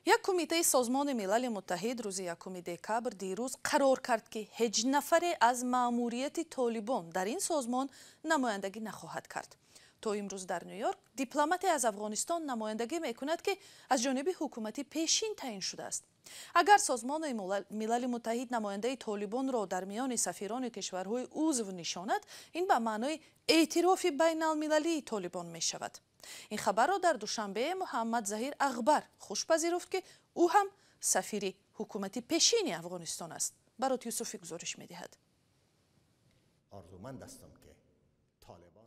Як кумитаи Созмони Милали Муттаҳид рӯзи 1 декабр дирӯз қарор кард, ки ҳеҷ нафаре аз маъмурияти Толибон дар ин созмон намояндагӣ нахоҳад кард. То имрӯз дар Ню-Йорк дипломате аз Афғонистон намояндагӣ мекунад, ки аз ҷониби ҳукумати пешин таъин шудааст. Агар Созмони Милали Муттаҳид намояндаи Толибонро дар миёни сафирони кишварҳои узв нишонад, ин ба маънои эътирофи байналмилалии Толибон мешавад. Ин хабарро дар Душанбе Муҳаммад Заҳир Ағбар хуш пазируфт, ки ӯ ҳам сафири ҳукумати пешини Афғонистон аст. Барот Юсуфӣ гузориш медиҳад. Орзуманд ҳастам, ки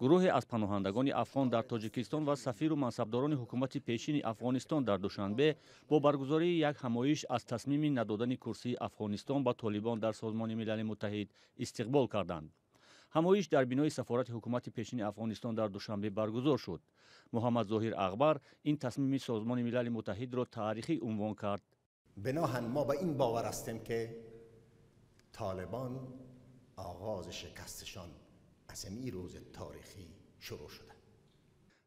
Гурӯҳе аз паноҳандагони афғон дар Тоҷикистон ва сафиру мансабдорони ҳукумати пешини Афғонистон дар Душанбе бо баргузории як ҳамоиш аз тасмими надодани курсии Афғонистон ба Толибон дар Созмони Милали Муттаҳид истиқбол карданд. Ҳамоиш дар бинои сафорати ҳукумати пешини Афғонистон дар Душанбе баргузор шуд. Муҳаммадзоҳир Ағбар ин тасмими Созмони Милали Муттаҳидро таърихӣ унвон кард. بناءً ما به این باور هستیم که طالبان آغاز شکستشان از این روز تاریخی شروع شده.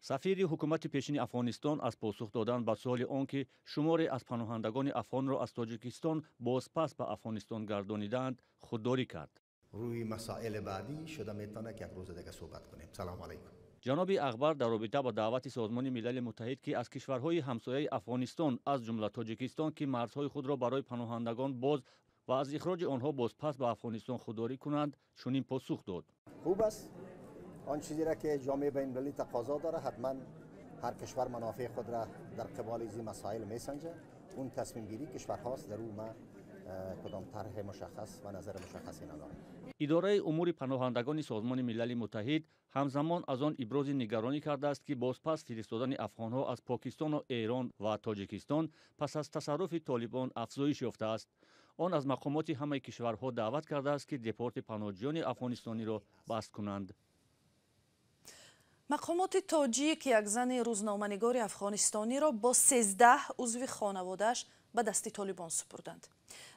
Сафири ҳукумати пешини Афғонистон аз посух додан ба суоли он, ки шуморе аз паноҳандагони афғонро аз Тоҷикистон бозпас ба Афғонистон гардонидаанд, худдорӣ кард. روی مسائل بعدی شده میتونه که یک روز دیگه صحبت کنیم. سلام علیکم. Ҷаноби Ағбар дар робита ба даъвати Созмони Милали Муттаҳид, ки аз кишварҳои ҳамсояи Афғонистон, аз ҷумла Тоҷикистон, ки марзҳои худро барои паноҳандагон боз ва аз ихроҷи онҳо бозпас ба Афғонистон худдорӣ кунанд, чунин посух дод. خوب است. آن چیزی را که جامعه بین المللی تقاضا داره، حتما هر کشور منافع خود را در قبال این مسائل میسنجه. اون تصمیم گیری کشورهاست. در او ما کدام طرح مشخص و نظر مشخصی ندارم. Идораи умури паноҳандагони Созмони Милали Муттаҳид ҳамзамон аз он ибрози нигаронӣ кардааст, ки бозпас фиристодани афғонҳо аз Покистону Эрон ва Тоҷикистон пас аз тасарруфи Толибон афзоиш ёфтааст. Он аз мақомоти ҳамаи кишварҳо даъват кардааст, ки депорти паноҳҷӯёни афғонистониро баст кунанд. Мақомоти тоҷик як зани рӯзноманигори афғонистониро бо 13 узви хонаводааш ба дасти Толибон супурданд.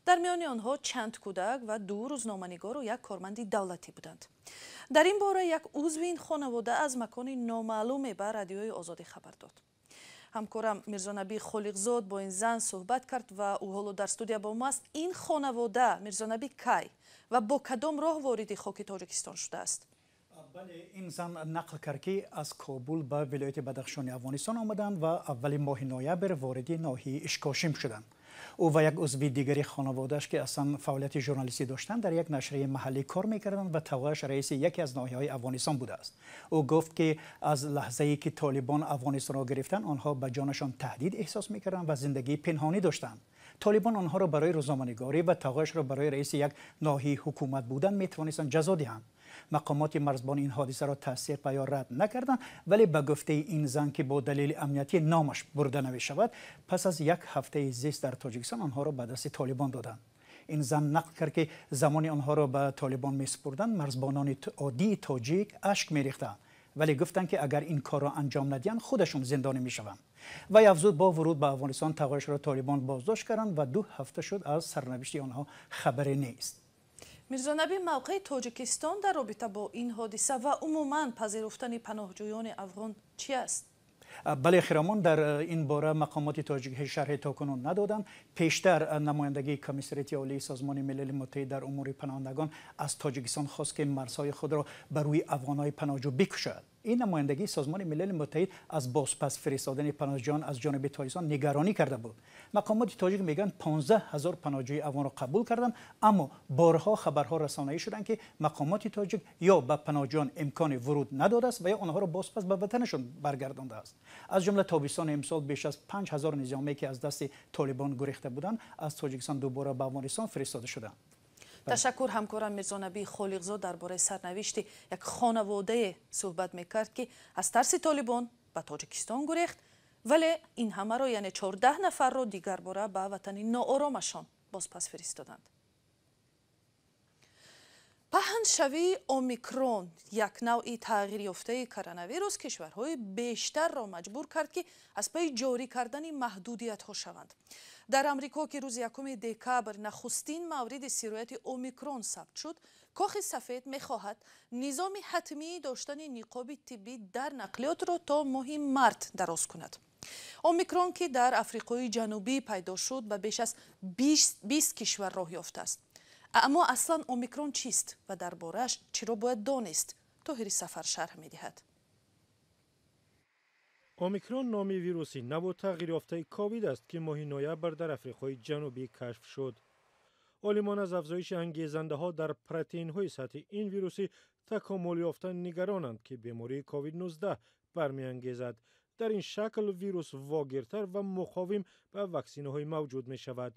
Дар миёни онҳо чанд кӯдак ва ду рӯзноманигору як корманди давлатӣ буданд. Дар ин бора як узви ин хонавода аз макони номаълуме ба Радиои Озодӣ хабар дод. Ҳамкорам Мирзонабӣ Холиқзод бо ин зан суҳбат кард ва ӯ ҳоло дар студия бо мо аст. Ин хонавода, Мирзонабӣ, кай ва бо кадом роҳ вориди хоки Тоҷикистон шудааст? Бале, ин зан нақл кард, ки аз Кобул ба вилояти Бадахшони Афғонистон омаданд ва аввали моҳи ноябр вориди ноҳияи Ишкошим шуданд. Ӯ ва як узви дигари хонаводааш, ки аслан фаъолияти журналистӣ доштанд, дар як нашрияи маҳаллӣ кор мекарданд ва тағояш раиси яке аз ноҳияҳои Афғонистон будааст. Ӯ гуфт, ки аз лаҳзае ки Толибон Афғонистонро гирифтанд, онҳо ба ҷонашон таҳдид эҳсос мекарданд ва зиндагии пинҳонӣ доштанд. Толибон онҳоро барои рӯзноманигорӣ ва тағояшро барои раиси як ноҳияи ҳукумат будан метавонистанд ҷазо диҳанд. Мақомоти марзбон ин ҳодисаро тасдиқ ва ё рад накарданд, вале ба гуфтаи ин зан, ки бо далели амниятӣ номаш бурда намешавад, пас аз як ҳафтаи зист дар Тоҷикистон онҳоро ба дасти Толибон доданд. Ин зан нақл кард, ки замони онҳоро ба Толибон месупурданд, марзбонони оддии тоҷик ашк мерехтанд, вале гуфтанд, ки агар ин корро анҷом надиҳанд, худашон зиндонӣ мешаванд. Вай афзуд, бо вуруд ба Афғонистон тағояшро Толибон боздошт карданд ва 2 ҳафта шуд, аз сарнавишти онҳо хабаре нест. Мирзонаби, мавқеи Тоҷикистон дар робита бо ин ҳодиса ва умуман пазируфтани паноҳҷӯёни афғон чи аст? Бале, Хиромон, дар ин бора мақомоти тоҷик ҳеҷ шарҳе то кунун надоданд. Пештар намояндагии Комиссариати Олии Созмони Милали Муттаҳид дар умури паноҳандагон аз Тоҷикистон хост, ки марзҳои худро ба рӯи афғонҳои паноҳҷӯ бикушояд. Ин намояндагии Созмони Милали Муттаҳид аз бозпас фиристодани паноҳҷӯён аз ҷониби Тоҷикистон нигаронӣ карда буд. Мақомоти тоҷик мегӯянд, 15 ҳазор паноҳҷӯи афғонро қабул карданд, аммо борҳо хабарҳо расонаӣ шуданд, ки мақомоти тоҷик ё ба паноҳҷӯён имкони вуруд надодааст ва ё онҳоро бозпас ба ватанашон баргардондааст. Аз ҷумла тобистони имсол беш аз 5 ҳазор низомие, ки аз дасти Толибон гурехта буданд, аз Тоҷикистон дубора ба Афғонистон фиристода шуданд. Ташаккур. Ҳамкорам Мирзонаби Холиқзод дар бораи сарнавишти як хонаводае суҳбат мекард, ки аз тарси Толибон ба Тоҷикистон гурехт, вале ин ҳамаро, яъне 14 нафарро, дигарбора ба ватани нооромашон бозпас фиристоданд. Паҳншавии омикрон, як навъи тағйирёфтаи коронавирус, кишварҳои бештарро маҷбур кард, ки аз пайи ҷорӣ кардани маҳдудиятҳо шаванд. Дар Амрико, ки рӯзи 1 декабр нахустин мавриди сирояти омикрон сабт шуд, Кохи Сафед мехоҳад низоми ҳатмии доштани ниқоби тиббӣ дар нақлиётро то моҳи март дароз кунад. Омикрон, ки дар Африқои Ҷанубӣ пайдо шуд, ба беш аз 20 кишвар роҳ ёфтааст. Аммо аслан омикрон чист ва дар борааш чиро бояд донист? Тоҳири Сафар шарҳ медиҳад. Омикрон номи вируси наву тағйирёфтаи ковид аст, ки моҳи ноябр дар Африқои Ҷанубӣ кашф шуд. Олимон аз афзоиши ангезандаҳо дар протеинҳои сатҳи ин вируси такомулёфта нигаронанд, ки бемории ковид-19 бармеангезад. Дар ин шакл вирус вогиртар ва муқовим ба ваксинаҳои мавҷуд мешавад.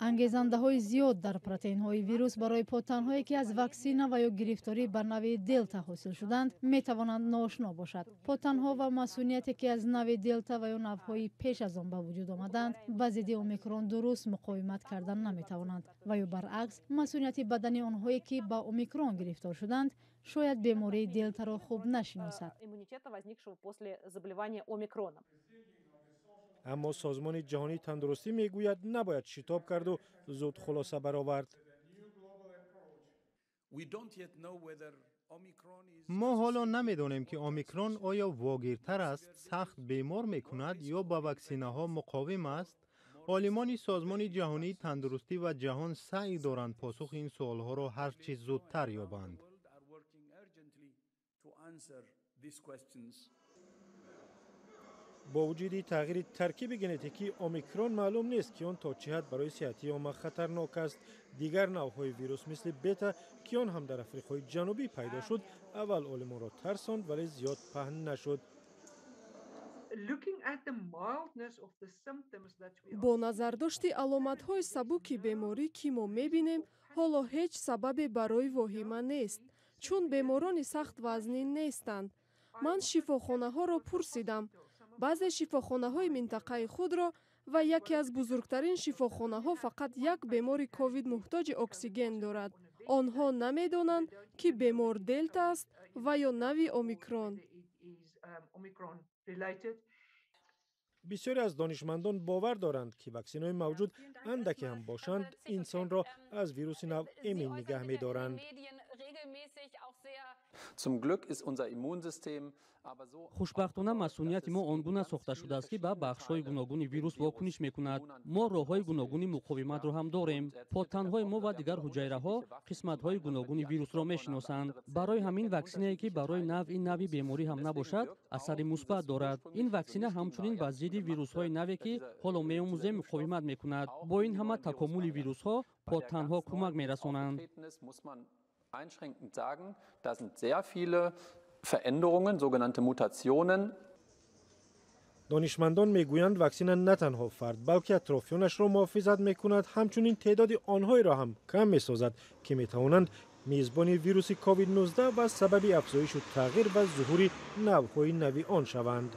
Ангезандаҳои зиёд дар протеинҳои вирус барои потанҳое, ки аз ваксина ва ё гирифторӣ ба нави делта ҳосил шуданд, метавонанд ноошно бошад. Потанҳо ва масунияте, ки аз нави делта ва ё навъҳои пеш аз он ба вуҷуд омаданд, ба зидди омикрон дуруст муқовимат кардан наметавонанд ва ё баръакс, масунияти бадани онҳое, ки ба омикрон гирифтор шуданд, шояд бемории делтаро хуб нашиносад. Аммо Созмони Ҷаҳонии Тандурустӣ мегӯяд, набояд шитоб карду зуд хулоса баровард. Мо ҳоло намедонем, ки омикрон оё вогиртар аст, сахт бемор мекунад ё ба ваксинаҳо муқовим аст. Олимони Созмони Ҷаҳонии Тандурустӣ ва ҷаҳон саъй доранд посухи ин суолҳоро ҳар чӣ зудтар ёбанд. Бо вуҷуди тағйири таркиби генетикии омикрон, маълум нест, ки он то чӣ ҳад барои сиҳатии омма хатарнок аст. Дигар навъҳои вирус, мисли бета, ки он ҳам дар Африқои Ҷанубӣ пайдо шуд, аввал олимонро тарсонд, вале зиёд паҳн нашуд. Бо назардошти аломатҳои сабуки беморӣ, ки мо мебинем, ҳоло ҳеҷ сабабе барои воҳима нест, чун беморони сахт вазнин нестанд. Ман шифохонаҳоро пурсидам, баъзе шифохонаҳои минтақаи худро, ва яке аз бузургтарин шифохонаҳо фақат як бемори ковид муҳтоҷи оксиген дорад. Онҳо намедонанд, ки бемор делта аст ва ё нави омикрон. Бисёре аз донишмандон бовар доранд, ки ваксинаҳои мавҷуд, андаке ҳам бошанд, инсонро аз вируси нав эмин нигаҳ медоранд. Хушбахтона, масунияти мо он гуна сохта шудааст, ки ба бахшҳои гуногуни вирус вокуниш мекунад. Мо роҳҳои гуногуни муқовиматро ҳам дорем. Потанҳои мо ва дигар ҳуҷайраҳо қисматҳои гуногуни вирусро мешиносанд. Барои ҳамин ваксинае, ки барои навъи нави беморӣ ҳам набошад, асари мусбат дорад. Ин ваксина ҳамчунин ба зидди вирусҳои наве, ки ҳоло меомӯзем, муқовимат мекунад. Бо ин ҳама такомули вирусҳо потанҳо кӯмак мерасонанд. Einschränkend sagen, da sind sehr viele Veränderungen, sogenannte Mutationen. Донишмандон мегӯянд, ваксина на танҳо фард, балки атрофиёнашро муҳофизат мекунад, ҳамчунин теъдоди онҳоеро ҳам кам месозад, ки метавонанд мизбони вируси ковид-19 ва сабаби афзоишу тағйир ва зуҳури навъҳои нави он шаванд.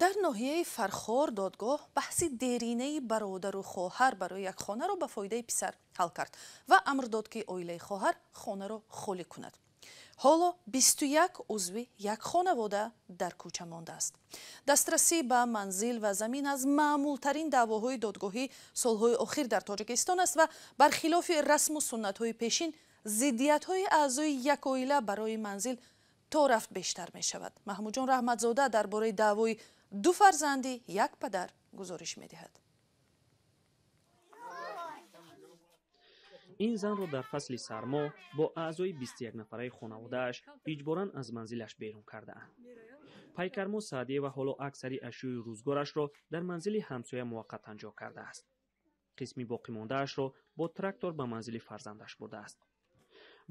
Дар ноҳияи Фархор додгоҳ баҳси деринаи бародару хоҳар барои як хонаро ба фоидаи писар ҳал кард ва амр дод, ки оилаи хоҳар хонаро холӣ кунад. Ҳоло 21 узви як хонавода дар кӯча мондааст. Дастрасӣ ба манзил ва замин аз маъмултарин даъвоҳои додгоҳӣ солҳои охир дар Тоҷикистон аст ва бархилофи расму суннатҳои пешин, зиддиятҳои аъзои як оила барои манзил то рафт бештар мешавад. Маҳмудҷон Раҳматзода дар бораи даъвои ду фарзанди як падар гузориш медиҳад. Ин занро дар фасли сармо бо аъзои 21 нафараи хонаводааш иҷборан аз манзилаш берун кардаанд. Пайкармо Саъдиева ҳоло аксари ашёи рӯзгорашро дар манзили ҳамсоя муваққатан ҷо кардааст. Қисми боқимондаашро бо трактор ба манзили фарзандаш бурдааст.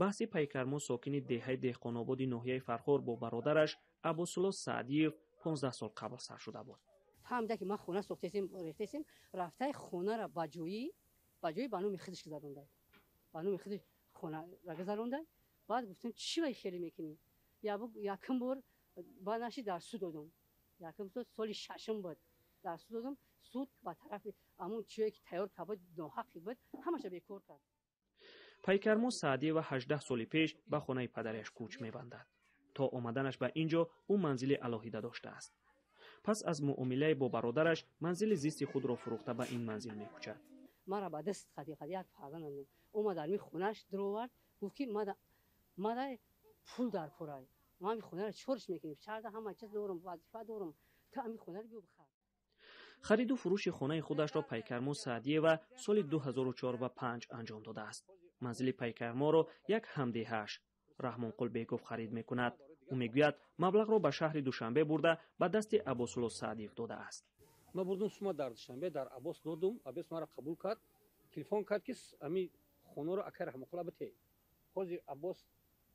Баҳси Пайкармо, сокини деҳаи Деҳқонободи ноҳияи Фархор, бо бародараш Аббосулло Саъдиев 15 сол қабл сар шуда буд. Фаҳмида, ки ман хона сохтесем, рехтесем, рафтаи хонаро ба ҷои ба номи худаш гузаронда, ба номи худаш хонара гузаронда. Баъд гуфтем, чӣ вай хеле мекунӣ? Якум бор ба наши дар суд додум. Якум соли шашум буд. Дар суд додум, суд ба тарафи ҳамун чие ки тайёр кард буд, ноҳақӣ буд, ҳамаша бекор кард. Пайкармо Саъдиева 18 соли пеш ба хонаи падараш кӯч мебандад. То омаданаш ба ин ҷо ӯ манзили алоҳида доштааст. Пас аз муомилае бо бародараш манзили зисти худро фурӯхта ба ин манзил мекӯчад. Мара ба даст қади як фарзандам омад, дар ми хонааш даровард, гуфт ки мада пул дар корай, ман ми хонаро чорш мекунем, шаҳрда ҳама чиз дорам, вазифа дорам, ту ами хонаро биё бихар. Хариду фурӯши хонаи худашро Пайкармо Саъдиева соли 2004 ва 5 анҷом додааст. Манзили Пайкарморо як ҳамдеҳааш Раҳмонқул Беков харид мекунад. Ӯ мегӯяд, маблағро ба шаҳри Душанбе бурда ба дасти Аббосулло Саъдиев додааст. Ман бурдум сума дар Душанбе, дар Аббос додум, Аббос маро қабул кард, телефон кард ки ами хонаро акай Раҳмонқула бите. Ҳозир Аббос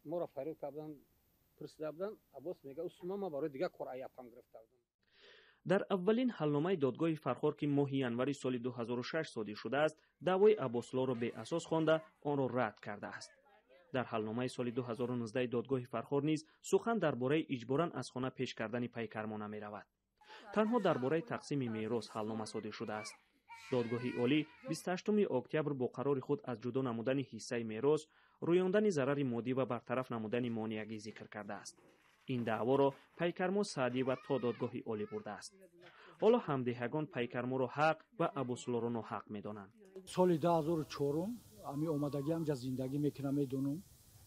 моро фарёд кардан, пурсида будан, Аббос мега ӯ сума ман барои дигар кор аяпам гирифта будам. Дар аввалин ҳалномаи додгоҳи Фархор, ки моҳи январи соли 2006 содир шудааст, даъвои Аббосуллоро беасос хонда онро рад кардааст. Дар ҳалномаи соли 2019 додгоҳи Фархор низ сухан дар бораи иҷборан аз хона пеш кардани Пайкармо намеравад. Танҳо дар бораи тақсими мерос ҳалнома содир шудааст. Додгоҳи олӣ 28 октябр бо қарори худ аз ҷудо намудани ҳиссаи мерос, рӯёндани зарари моддӣ ва бартараф намудани монеагӣ зикр кардааст. Ин даъворо Пайкармо Саъдиева то додгоҳи олӣ бурдааст. Ҳоло ҳамдеҳагон Пайкарморо ҳақ ва Аббосуллоро ноҳақ медонанд. Соли 2004 ами омадагӣ ҳамҷа зиндагӣ мекунам, медонам.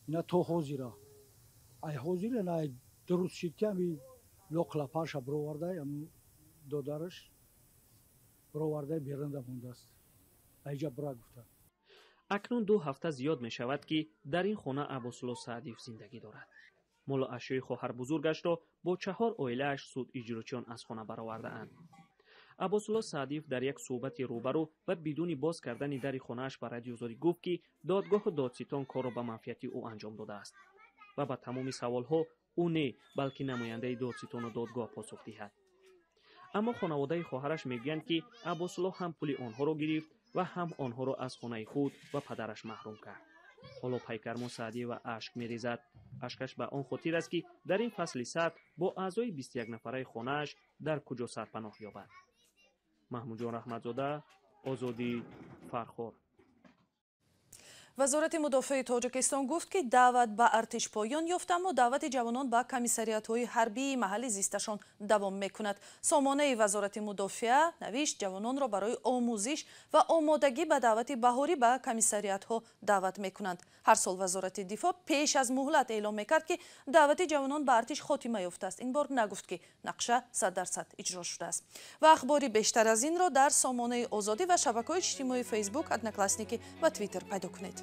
Ина то ҳозира. Ай ҳозира на дуруст шид ки ами лоқлапарша бировардай, ам додараш бировардай берунда мондааст. Айҷа бира гуфта. Акнун 2 ҳафта зиёд мешавад, ки дар ин хона Аббосулло Саъдиев зиндагӣ дорад. Молу ашёи хоҳарбузургашро бо 4 оилааш суд иҷрочиён аз хона баровардаанд. Аббосулло Саъдиев дар як суҳбати рӯбарӯ ва бидуни боз кардани дари хонааш ба Радиозодӣ гуфт, ки додгоҳу додситон корро ба манфиати ӯ анҷом додааст ва ба тамоми саволҳо ӯ не, балки намояндаи додситону додгоҳ посух диҳад. Аммо хонаводаи хоҳараш мегӯянд, ки Аббосулло ҳам пули онҳоро гирифт ва ҳам онҳоро аз хонаи худ ва падараш маҳрум кард. Ҳоло Пайкармо Саъдиева ашк мерезад. Ашкаш ба он хотир аст, ки дар ин фасли сард бо аъзои 21 нафараи хонааш дар куҷо сарпаноҳ ёбад. Маҳмудҷон Раҳматзода, Озодӣ, Фархор. Вазорати мудофиаи Тоҷикистон гуфт, ки даъват ба артиш поён ёфт, аммо даъвати ҷавонон ба комиссариатҳои ҳарбии маҳалли зисташон давом мекунад. Сомонаи Вазорати мудофиа навишт, ҷавононро барои омӯзиш ва омодагӣ ба даъвати баҳорӣ ба комиссариатҳо даъват мекунанд. Ҳар сол Вазорати дифоъ пеш аз муҳлат эълом мекард, ки даъвати ҷавонон ба артиш хотима ёфтааст. Ин бор нагуфт, ки нақша 100% иҷро шудааст. Ва ахбори бештар аз инро дар сомонаи Озодӣ ва шабакаҳои иҷтимоии Фейсбук, Одноклассники ва Твиттер пайдо кунед.